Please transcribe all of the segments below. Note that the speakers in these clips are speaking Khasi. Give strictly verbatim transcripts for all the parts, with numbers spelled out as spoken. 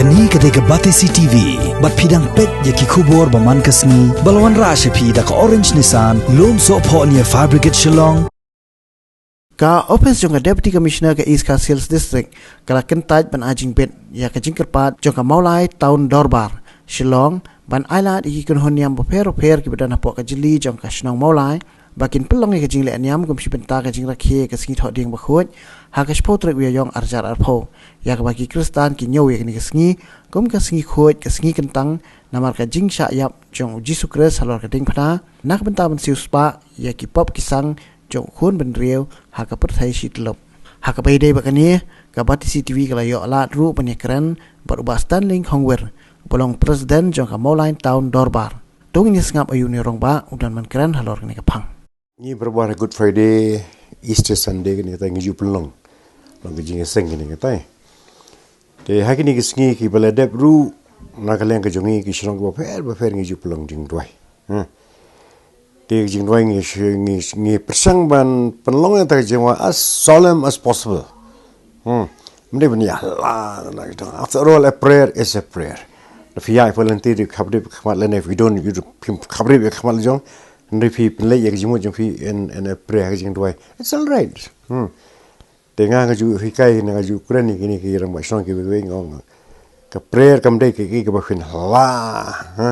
Kane ka dei ka Batesi T V, bad phi dang peit ïa ki khubor ba man ka sngi, ba la wanrah sha phi da ka Orange Nissan, Lumsohphoh near Fire Brigade Shillong. Ka ophis jong ka Deputy Commissioner ka East Khasi Hills District ka la kyntait ban ai jingbit ïa ka jingkyrpad jong ka Mawlai Town Dorbar Shillong ban ailad ïa ki kynhun niam bapher bapher kiba don hapoh ka jylliew jong ka shnong Mawlai ba kin pynlong ïa ka jingleh niam kum shi bynta ka jingrakhe ïa ka sngi Thohdieng Bakhuid ha ka shiphew tarik u Ïaïong arhajar arphew, ïa kaba ki Khristan ki ñiew ïa kane ka sngi kum ka sngi khuid, ka sngi kyntang, namar ka jingshah ïap jong u Jisu Khrist halor ka diengphna na ka bynta ban siewspah ïa ki pop ki sang jong u khun bynriew ha ka pyrthei shi tyllup. Ha kaba ïadei bad kane, ka Batesi T V ka la ïoh lad ruh ban ïakren bad u Bah Stanley Khongwir, uba long president jong ka Mawlai Town Dorbar. To ngin ïasngap ïa une u rangbah u don ban kren halor kane ka phang. Ngi barabor ha Good Friday, Easter Sunday, kane katai ngi ju pynlong, long ka jingïaseng kane katai. Te ha kine ki sngi kiba la dep ruh, na ka liang ka jong ngi ki shnong kiba pher bapher ngi ju pynlong jingduwai. Hmm. Te ka jingduwai ngi, ngi, ngi pyrshang ban pynlong ïa kata ka jingduwai as solemn as possible. Hmm. Mynta ban ïa la, la, la, after all, a prayer is a prayer. If you are volunteer, you cover it, come out, if you don't, you don't, cover it, come out, jong. Hynrei phi pynleit ïa ka jingmut jong phi in, in a prayer, ka jingduwai. It's all right. Hmm. Te nga, nga ju hikai, nga ju kren ïa kine ki rangbah shnong kiwei kiwei, nga ong, ka prayer kam dei ka, ka, kaba phin hla, ha?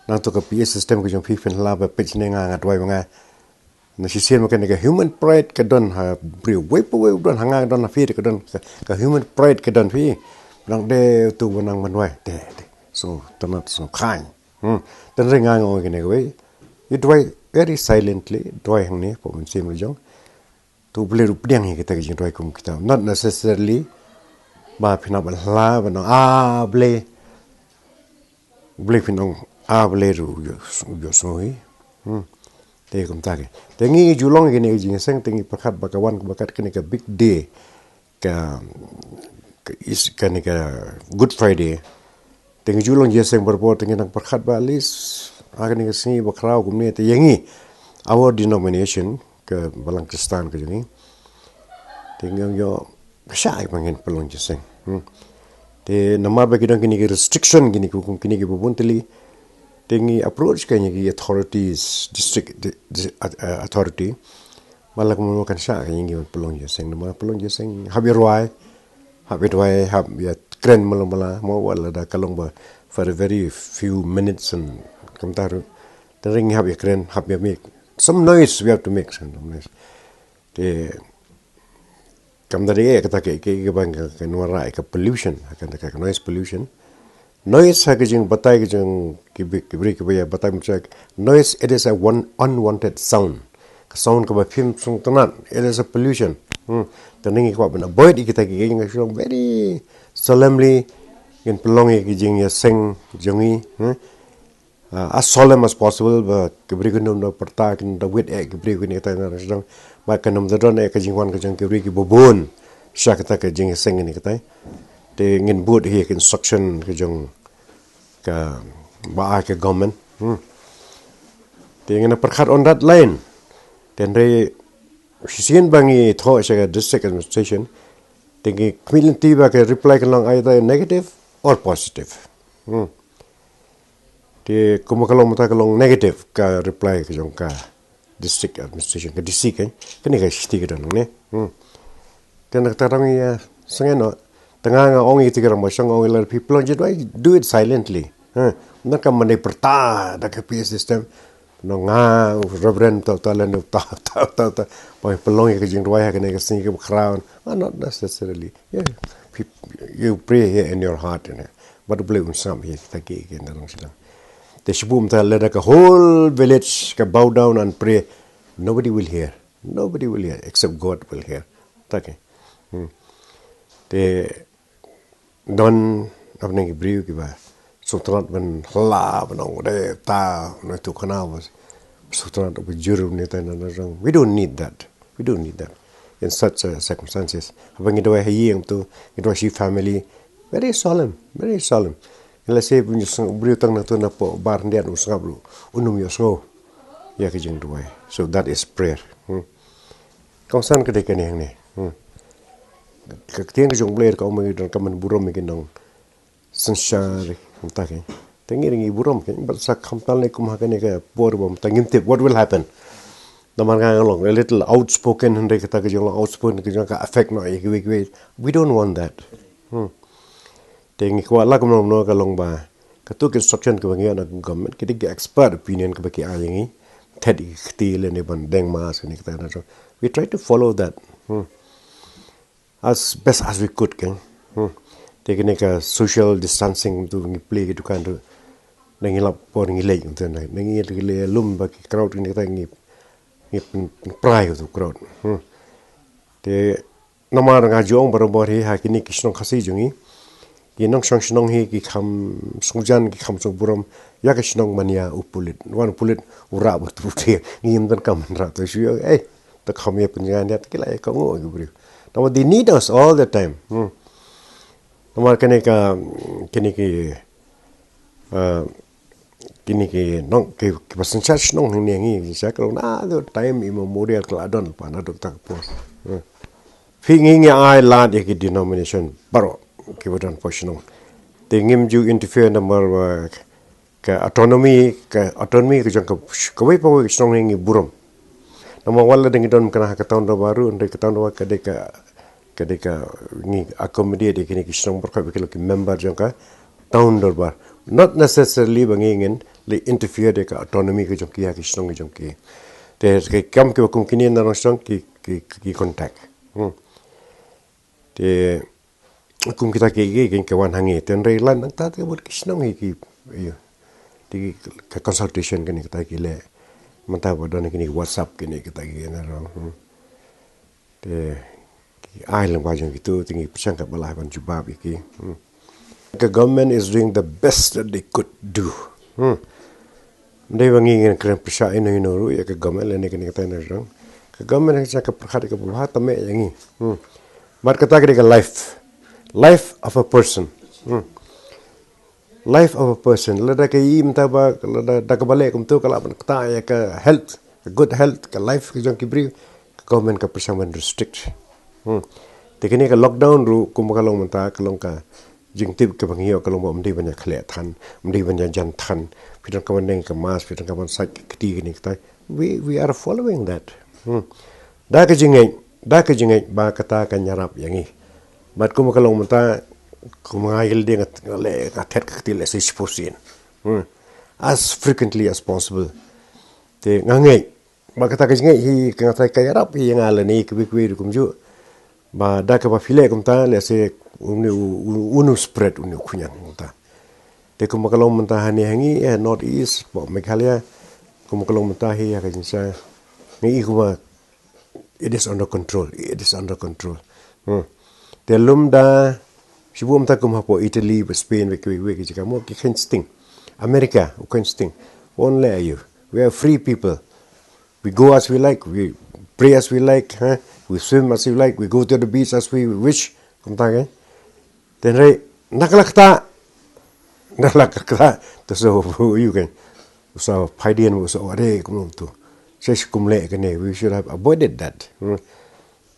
Nangta ka P A system ka jong phi phin hla, ba peit shane nga, nga duwai ba nga. Na shisien ma kane ka human pride ka don ha briew, wei pa wei u don ha nga, ka don ha phi, ka don ka, ka human pride ka don phi. Nang de tu ba nang mynwai, te, te. So, tynat, so, khain. Hmm. Tynrai nga, nga ong kine kiwei. Ïa duwai very silently, duwai hangne, pa mynsiem la jong. To U Blei ruh pdiang ïa kita ki jingduwai kum kita. Not necessarily ba phin hap ban hla, ban ong, "Ah, Blei." U Blei phin ong, "Ah, Blei," ruh u ïoh, u ïohsngew hi. Hmm. Te kumta ke. Te ngi ju long kine ki jingïaseng, te ngi pyrkhat ba ka wan kaba kat kane ka big day. Ka, ka is, kane ka Good Friday. Te ngi ju long jingïaseng barabor, te ngi nang pyrkhat ba at least ha kane ka sngi bakhraw kumne, te ïa ngi, our denomination, ka balang Khristan ka jong ngi, te ngi ong ïoh shah ïa ba ngin pynlong jingïaseng. Hmm. Te namar ba ki don kine ki restriction, kine ki hukum, kine ki bun tylli, te ngi approach ka ïa ki authorities, district, di-, di-, uh, authority. Ba la kumno kan shah ka ïa ngi ban pynlong jingïaseng, namar pynlong jingïaseng hap ïa rwai, hap ïa duwai, hap ïa kren malu mala, mo, wat la da ka long ba for a very few minutes and kumta ruh. Te ngi hap ïa kren, hap ïa make some noise, we have to make some noise. Te kam da dei kata ke, ke, ke ban ka, ka nora ka pollution, ka, ka noise pollution. Noise ha ka jingbatai ka jong ki bri-, ki briew kiba ïa batai mynta. Noise, it is a one unwanted sound. Ka sound kaba phim sngewtynnat, it is a pollution. Hmm. Te ngi kwah ban avoid ïa kita ki, ngi shu long very solemnly ngin pynlong ïa ki jingïaseng jong ngi, hmm. Ah, as solemn as possible, ba ki briew kin ym da pyrta, kin da wit eh ki briew kine kita na sdang. Ba kan ym da don eh ka jingwan ka jong ki briew kiba bun sha kata ka jingïaseng kine kita. Te ngin bud hi ka instruction ka jong ka, ba ai ka government. Hmm. Te ngin pyrkhat on that line. Te hynrei shisien ba ngi thoh sha ka district administration, te ngi khmih lynti ba ka reply kan long either negative or positive. Hmm. Te kumba ka long mynta ka long negative ka reply ka jong ka district administration, ka D C ka, kane ka city ka don ne. Hmm. Kane ka tang ïa sngewno, tang nga ong ïa ki rangbah shnong, ong ïa la, phi pynlong jingduwai, do it silently. Ha, nang kam mane pyrta da ka P A system. Nang nga, Reverend, ta, ta, len, ta, ta, ta, ta. Ba pynlong ïa ka jingduwai ha kane ka sngi kaba khraw. Ah, not necessarily. Yeah. Phi, you pray here in your heart, you know. But U Blei un sngap hi kita ki, ki nang sdang. Te shibun ta lada ka whole village ka bow down and pray, nobody will hear. Nobody will hear except God will hear. Ta ke. Hmm. Te don hapdeng ki briew kiba sngewtynnat ban hla, ban ong de ta, na tu khana ba sngewtynnat ba jur ne ta na rang. We don't need that. We don't need that. In such, uh, circumstances. Haba ngi duwai ha ïing tu, ngi duwai shi family. Very solemn, very solemn. Let's say, u briew tang na tu na pdeng bar hyndiat u sngap ruh, un ym ïohsngew ïa ka jingduwai. So that is prayer. Hmm. Kongsan ka dei kane hangne. Hmm. Ka ktien ka jong U Blei ka ong ba ngi donkam ban burom ïa ki nong, Synshar, mynta kein. Te ngi ngi burom kein, bad sa khamtam lei kum ha kane ka por ba mynta ngim tip what will happen. Namar nga long a little outspoken, hynrei kata ka jinglong outspoken ka jong ka affect noh ïa kiwei kiwei. We don't want that. Hmm. Te ngi kwah la kumno kumno ka long ba katto ki instruction kaba ngi ïoh na government, ki dei ki expert opinion kaba ki ai ïa ngi. Thet ïa ki kti lane ban deng mask ne kata na jong. We try to follow that. Hmm. As best as we could kein. Hmm. Te kane ka social distancing tu ngi plie ki dukan tu. Na ngi lap por ngi leit tu na ngi leit lum ba ki crowd kane kata ngi ngi pyn-, pynpra ïa tu crowd. Hmm. Te namar nga ju ong barabor hi ha kine ki shnong Khasi jong ngi. Ki nongshong shnong hi ki kham sngewjan, ki kham sngewburom ïa ka shnong ban ïa u pulit. Wan u pulit u rah bad u pulit ngim donkam ban rah, to shu ïa, eh, to kham ïa pynjangan ïa, te ki la ïa kohnguh ki briew. Namar they need us all the time. Hmm. Namar kane ka, kine ki, ah, kine ki nong, ki, kiba synshar shnong hangne ngi synshar ka long na the time immemorial ka la don pa na dok tak pos. Hmm. Phi ngi ngi ai lad ïa ki denomination baroh kiba don hapoh shnong. Te ngim ju interfere namar ba ka autonomy, ka autonomy ka jong ka, kawei pa kawei ka shnong ngi burom. Namar wat la dang don kane ha ka town dorbar ruh, hynrei ka town dorbar ka dei ka, ka dei ka ngi accommodate ïa kine ki shnong baroh kaba ki long ki member jong ka town dorbar. Not necessarily ba ngi ngin leh interfere ïa ka autonomy ka jong ki ha ki shnong ki jong ki. Te ki kam kiba kum kine na nongshong ki, ki, ki contact. Hmm. Te kum kita ki, ki, ki, ki wan hangne. Te hynrei lada nangta te bad ki shnong hi ki, ïa. Te ki, ka consultation kane kita ki leh. Mynta ba don kine WhatsApp kine kita ki na rong. Hmm. Te ki ai lang ba jong kitu, te ngi pyrshang katba lah ban jubab ïa ki. Hmm. The government is doing the best that they could do. Hmm. Ym dei ba ngi ngin kren pyrshah ïa ino ino ruh ïa ka government lane kane katai na rong. Ka government ka jaka pyrkhat ïa kaba bha tam eh ïa ngi. Hmm. Bad kata ka dei ka life. Life of a person. Hmm. Life of a person. Lada ka ïa mynta ba, lada, da kaba leh kumtu ka lah ban ktah ïa ka health, ka good health, ka life ka jong ki briew, ka government ka pyrshang ban restrict. Hmm. Te kane ka lockdown ruh kumba ka long mynta ka long ka jingtip kaba ngi ïoh ka long ba ym dei ban ïa khleh than, ym dei ban ïa jan than, phi donkam ban deng ka mask, phi donkam ban sait ka kti kine katai. We, we are following that. Hmm. Da ka jingngeit, da ka jingngeit ba kata kan ïarap ïa ngi. Bad kumba ka long mynta, kumba nga ïa lade nga, nga leh, nga thet ka kti lehse shiphew sien. Hmm. As frequently as possible. Te nga ngeit ba kata ka jingngeit hi ka nga tharai ka ïarap hi ïa nga lane ïa kiwei kiwei ruh kumjuh. Ba da kaba phi leh kumta lehse une u, u, une u spread une u khñiang kumta. Te kumba ka long mynta hangne ha ngi, eh, North East, hapoh Meghalaya, kumba ka long mynta hi ha ka jingshai. Ngi i kumba it is under control, it is under control. Hmm. Te lum da, shibun mynta kum hapoh Italy, ba Spain, ba kiwei kiwei ki jaka mo, ki kheiñ sting. America, u kheiñ sting. Wan leh aïu. We are free people. We go as we like, we pray as we like, huh? We swim as we like, we go to the beach as we wish. Kumta ke. Te hynrei, na ka la ktah, na ka la ktah, te sa u ïu kein. U sa phai dien, u sa u are kumno tu. Sa shi kum leh kane, we should have avoided that. Hmm.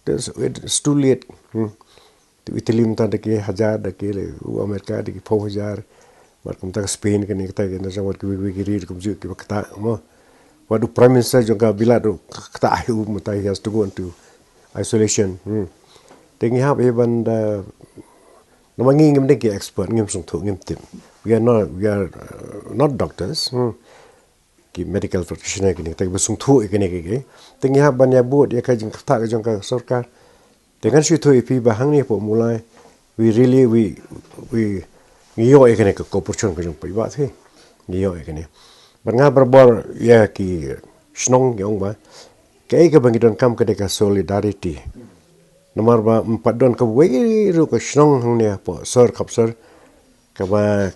It's, it's too late. Hmm. Te Italy mynta da ki hajar, da ki le, u America da ki phew hajar. Bad kumta ka Spain kane kata ki na jong wat ki wei ki ri kumjuh kiba ktah mo. Wat u Prime Minister jong ka Bilat u ktah hi u mynta he has to go into isolation. Hmm. Te ngi hap hi ban da, namar ngi ngim dei ki expert, ngim sngewthuh, ngim tip. We are not, we are, uh, not doctors. Hmm. Ki medical practitioner kine, te ba sngewthuh ïa kine ki, ki. Te ngi hap ban ïa bud ïa ka jingktah ka jong ka sorkar. Te ngan shu ïathuh ïa phi ba hangne hapoh Mawlai, we really, we, we, ngi ïoh ïa kane ka cooperation ka jong paidbah hi. Ngi ïoh ïa kane. Bad nga barabor ïa ki shnong ngi ong ba kaei kaba ngi donkam ka dei ka solidarity. Namar ba ym pat don kawei ruh ka shnong hangne hapoh sor khap sor kaba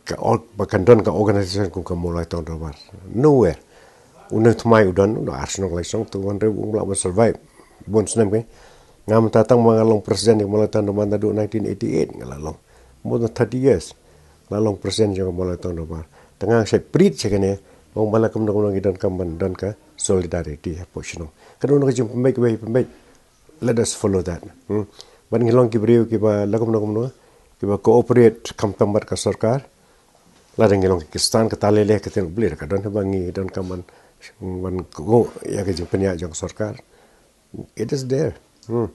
ka org-, ba kan don ka organization kum ka Mawlai Town Dorbar. Nowhere. Une u thymmai u don, u don ar shnong lai shnong, te wanrei um lah ban survive. Bun snem ke. Nga mynta tang ma nga long president jong ka Mawlai Town Dorbar naduh nineteen eighty-eight nga la long. More than thirty years. La long president jong ka Mawlai Town Dorbar. Te nga shait pyrshah sha kane, ong ba la kumno kumno ngi donkam ban don ka solidarity hapoh shnong. Kano kano ka jingpynbeit kaba pynbeit. Let us follow that. Hmm. Ban ngi long ki briew kiba la kumno kumno. kiba cooperate khamtam bad ka sorkar. Lada ngi long ki Khristan, kata lei lei ka tynrai Blei, ka don ba ngi donkam ban, ban kohnguh ïa ka jingpynïaid jong ka sorkar. It is there. Hmm.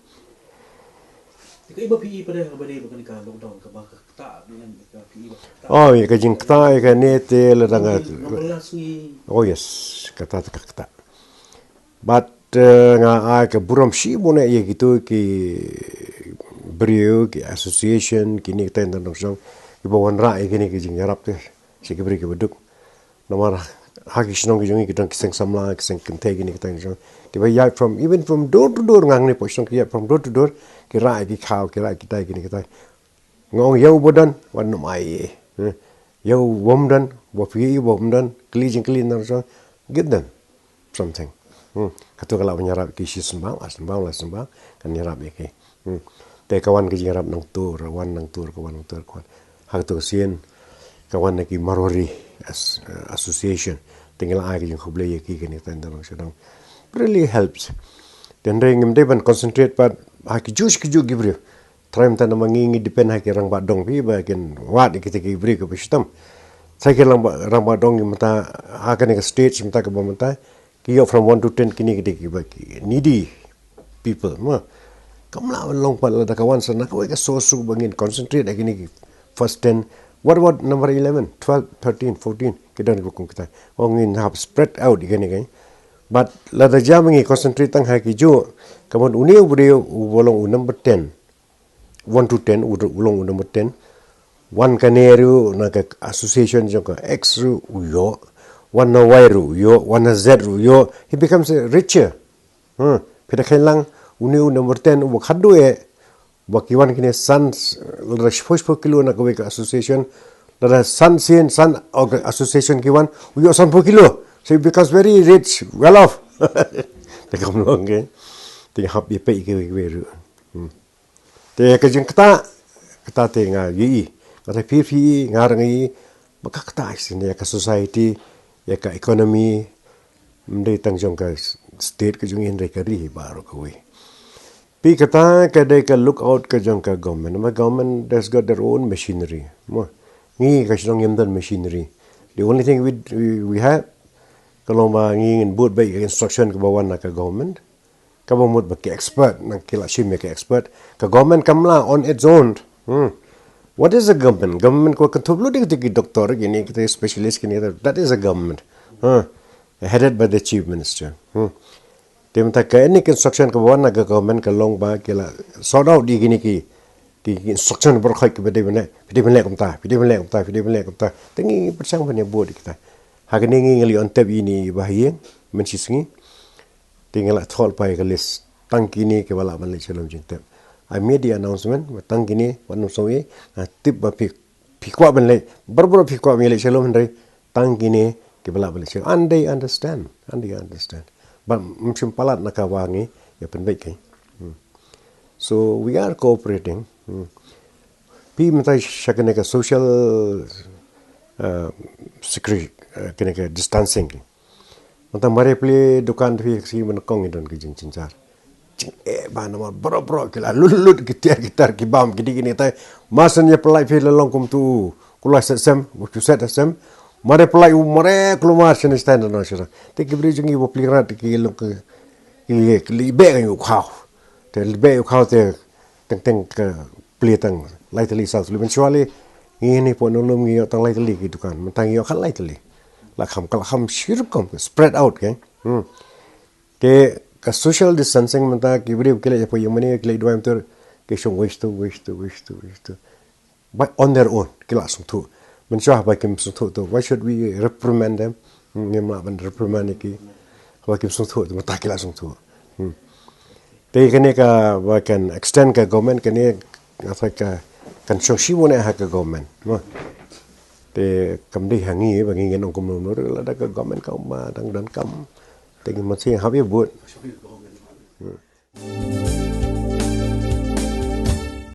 Ka iba phi i pada ka bade ba kan ka lockdown ka ba ka kta dengan ka phi i ba kta. Oh, ïa ka jingkta ïa kane te lada nga. Number last ni. Oh yes, kata te ka kta. But uh, nga ai ka burom shibun ïa kito ki briew, ki association, kine kita international kiba wanrah ïa kine ki jingïarap te sha ki briew kiba duk. Namar ha ki shnong ki jong ngi ki don ki seng samla, ki seng kynthei, kine kita jong kiba ïaid from, even from door to door. Nga ngi poi shnong ki ïaid from door to door, ki rah ïa ki khaw, ki rah ïa kitai, kine kitai. Nga ong ïa uba don, wat nym ai. Ïa uba ym don, ba phi ïa uba ym don, kylli jingkylli na shnong, give them something. Hmm. Kato ka lah ban ïarap ki shi symbai, ar symbai, lai symbai, kan ïarap ïa ki. Hmm. Te ka wan ka jingïarap nangtur, wan nangtur, ka wan nangtur, ka wan. Ha kato ka sien ka wan na ki Marwari as, uh, association. Te ngi la ai ka jingkhublei ïa ki kane ka tang dang sha dang. Really helps. Te hynrei ngim dei ban concentrate pat ha ki juh ki juh ki briew. Trai mynta namar ngi ngi depend ha ki rangbah dong phi ba kin wad ïa kita ki briew kiba shitom. Sa ki rangbah, rangbah dong ngi mynta ha kane ka stage mynta kaba mynta ki ïoh from one to ten kine ki dei kiba ki needy people ma. Kam lah ban long pat lada ka wan sa na kawei ka source ba ngin concentrate ha kine ki first ten. What about number eleven, twelve, thirteen, fourteen? Ki don kiba kum kita. Oh ngin hap spread out ïa kine ki. But lada jam ngi concentrate tang ha ki juh, ka mut une u briew uba long u number ten, one to ten, u long u number ten. Wan kane ruh na ka association jong ka X ruh u ïoh, wan na Y ruh u ïoh, wan na Z ruh u ïoh. He becomes a richer. Hmm. Phi da kheiñ lang une u number ten uba khadduh eh, ba ki wan kine san, lada shiphew shiphew kilo na kawei ka association, lada san sien san org-, association ki wan, u ïoh sanphew kilo. So he becomes very rich, well off. Te kam long ke. Te hap ïa peit kiwei kiwei ruh. Hmm. Te ka jingkta, kata te nga ïohi. Kata phi phi nga ruh nga ïohi ba ka kta shisha ïa ka society, ïa ka economy. Ym dei tang jong ka state ka jong ngi hynrei ka ri baroh kawei. Phi kata ka dei ka lookout ka jong ka government. Namar government has got their own machinery. Mo, ngi ka shnong ngim don machinery. The only thing we, we, we have ka long ba ngi ngin bud beit ka instruction kaba wan na ka government. Kaba mut ba ki expert, nang ki la shim ïa ki expert. Ka government kam lah on its own. Hmm. What is a government? Government ka kynthup lut ïa kita ki doctor, kine kita specialist, kine kita. That is a government. Huh. Headed by the chief minister. Hmm. Te mynta ka any construction kaba wan na ka government ka long ba ki la sort out ïa kine ki, ki, ki instruction baroh khoit kiba dei ban leh, phi dei ban leh kumta, phi dei ban leh kumta, phi dei ban leh kumta. Te ngi pyrshang ban ïa bud ïa kita. Ha kane ngi ngi la ïoh tep ïa ine i bahaïing mynshisngi. Te ngi la thoh lypa ïa ka list tang kine kiba lah ban leit sha lum jingtep. I made the announcement ba tang kine, wat nym sngew ei, nga tip ba phi, phi kwah ban leit, baroh baroh phi kwah ban leit sha lum, hynrei tang kine kiba lah ban leit sha lum. And they understand, and they understand. But ym shym palat na kaba ngi ïa pynbeit kein. Hmm. So we are cooperating. Hmm. Phi mynta sha kane ka social, uh, secre-, uh, kane ka distancing. Mynta mar ïa plie dukan phi ka sngi ba nyngkong ngi don ka jingjynjar. Jingeh ba namar baroh baroh ki la lut lut ki tiar ki tar ki bam ki dei kine tai. Mar shen ïa pynlait phi la long kum tu u Kulasetsem, u Susetesem. Mar ïa pynlait u mar ïa kulmar shen shen na shen. Te ki briew jong ngi ba plie rat ki long ki, ki, ki leit beh ka u khaw. Te leit beh u khaw te teng teng ka plie tang lai tylli saw tylli. Mynshuwa lei ngi ne pon lum ngi ïoh tang lai tylli ki dukan, mynta ngi ïoh khatlai tylli. La kham, ka la kham shi rukom, spread out ke. Hmm. Te ka social distancing mynta ki briew ki leit ïa poi ïa mane, ki leit duwai mynta ki shong wei shtu, wei shtu, wei shtu, wei shtu. But on their own ki la sngewthuh. Mynshuwa ba kim sngewthuh to, why should we reprimand them? Hmm, ngim lah ban reprimand ïa ki. Ba kim sngewthuh to, mynta ki la sngewthuh. Hmm. Te kane kaba kan extend ka government kane, nga sa ka kan shong shibun ha ka government. Mo. Te kam dei ha ngi ba ngi ngin ong kumno kumno ruh, lada ka government ka ong ba dang donkam, te ngin mynsiem hap ïa bud. Hmm.